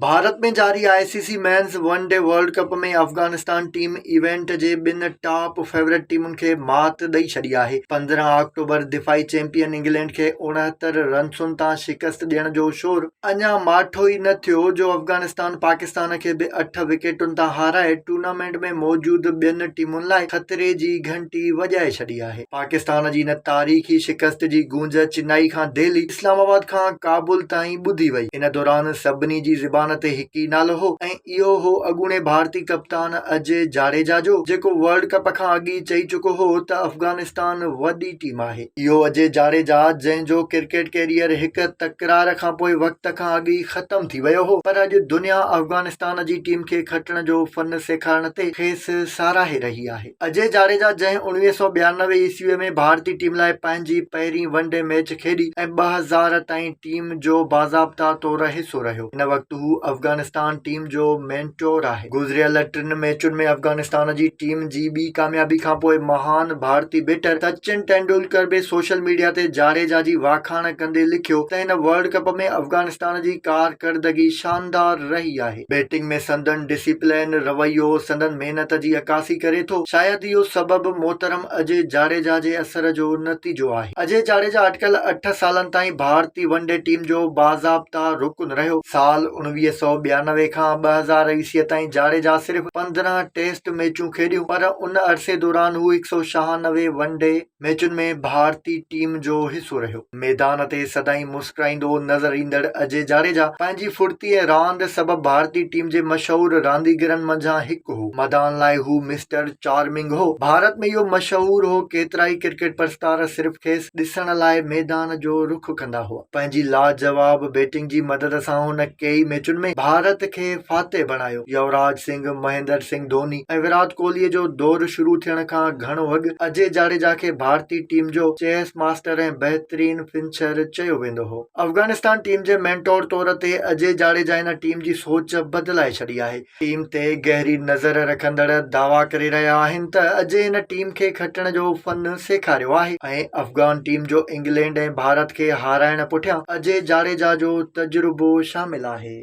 ڀارت ۾ جاري I C C men's one day world cup ۾ Afghanistan team event جي ٻن top favourite ٽيمن کي مات ڏئي ڇڏي آهي. 15 آڪٽوبر دفاعي چيمپيئن انگلينڊ کي 69 رنسن تان شڪست ڏيڻ جو شور اڃا ماٺو ئي نه ٿيو جو افغانستان پاڪستان کي به اٺ وڪيٽن تان هارائي ٽورنامينٽ ۾ موجود ٻين ٽيمن لاء خطري جي گهنٽي وڄائي ڇڏي آهي. پاڪستان جي ان تاريخي شڪست جي گونج چنائي کان دهلي، اسلام آباد کان ڪابل تائين ٻڌي وئي. ان دوران سڀني جي زبان تي هڪ ئي نالو هو ۽ اهو هو اڳوڻي ڀارتي ڪپتان اجي جاڙيجا جو، جيڪو ورلڊ ڪپ کان اڳ ئي چئي چڪو هو ته افغانستان وڏي ٽيم آهي. اهو اجي جاڙيجا جنهن جو ڪرڪيٽ ڪيريئر هڪ تڪرار کانپوء وقت کان اڳ ئي ختم ٿي ويو هو پر اڄ دنيا افغانستان جي ٽيم کي کٽڻ جو فن سيکارڻ تي کيس ساراهي رهي آهي. اجي جاڙيجا جنهن 1992 عيسوي ۾ ڀارتي ٽيم لاء پنهنجي پهرين ون ڊي ميچ کيڏي ۽ 2000 تائين ٽيم جو باضابطا طور حصو رهيو. هن وقت هو افغانستان ٽيم جو مينٽور آهي. گذريل ٽن ميچن ۾ افغانستان جي ٽيم جي ٻي ڪاميابي کانپوء مهان ڀارتي بيٽر سچن ٽينڊولڪر به سوشل ميڊيا تي جاڙيجا جي واکاڻ ڪندي لکيو ته هن ورلڊ ڪپ ۾ افغانستان جي ڪارڪردگي شاندار رهي آهي. بيٽنگ ۾ سندن ڊسيپلين رويو سندن محنت جي عڪاسي ڪري ٿو، شايد اهو سبب محترم اجي جاڙيجا جي اثر جو نتيجو آهي. اجي جاڙيجا اٽڪل اٺ سالن تائين ڀارتي ون ڊي ٽيم جو باضابطا رڪن رهيو. سال 1992 کان 2000 عيسوي تائين جاڙيجا صرف 15 ٽيسٽ ميچون کيڏيون پر ان عرصي دوران هو 196 ون ڊي ميچن ۾ ڀارتي ٽيم جو حصو رهيو. ميدان تي سدائين مسڪرائيندو نظر ايندڙ اجي جاڙيجا پنهنجي ڦڙتي ۽ راند سبب ڀارتي ٽيم جي مشهور رانديگرن منجهان هڪ هو. ميدان لاء هو مسٽر چارمنگ هو. ڀارت ۾ اهو مشهور هو ڪيترائي ڪرڪيٽ پرستار صرف کيس ڏسڻ لاء ميدان جو رخ ڪندا هئا. پنهنجي لاجواب بيٽنگ جي مدد سان هن ڪيئي ميچن ۾ ڀارت کي فاتح بڻايو. يوراج سنگهه، مهيندر سنگهه ڌوني ۽ ويرات ڪوهلي جو دور شروع ٿيڻ کان گهڻو اڳ اجي جاڙيجا کي ڀارتي ٽيم جو چيس ماسٽر ۽ بهترين فنشر چيو ويندو هو. افغانستان ٽيم جي مينٽور طور تي اجي جاڙيجا هن ٽيم جي سوچ بدلائي ڇڏي آهي. ٽيم تي گهري نظر رکندڙ دعويٰ ڪري رهيا آهن ته اجي هن ٽيم کي کٽڻ جو فن سيکاريو آهي ۽ افغان ٽيم جو انگلينڊ ۽ ڀارت کي هارائڻ پٺيان اجي جاڙيجا جو تجربو شامل آهي.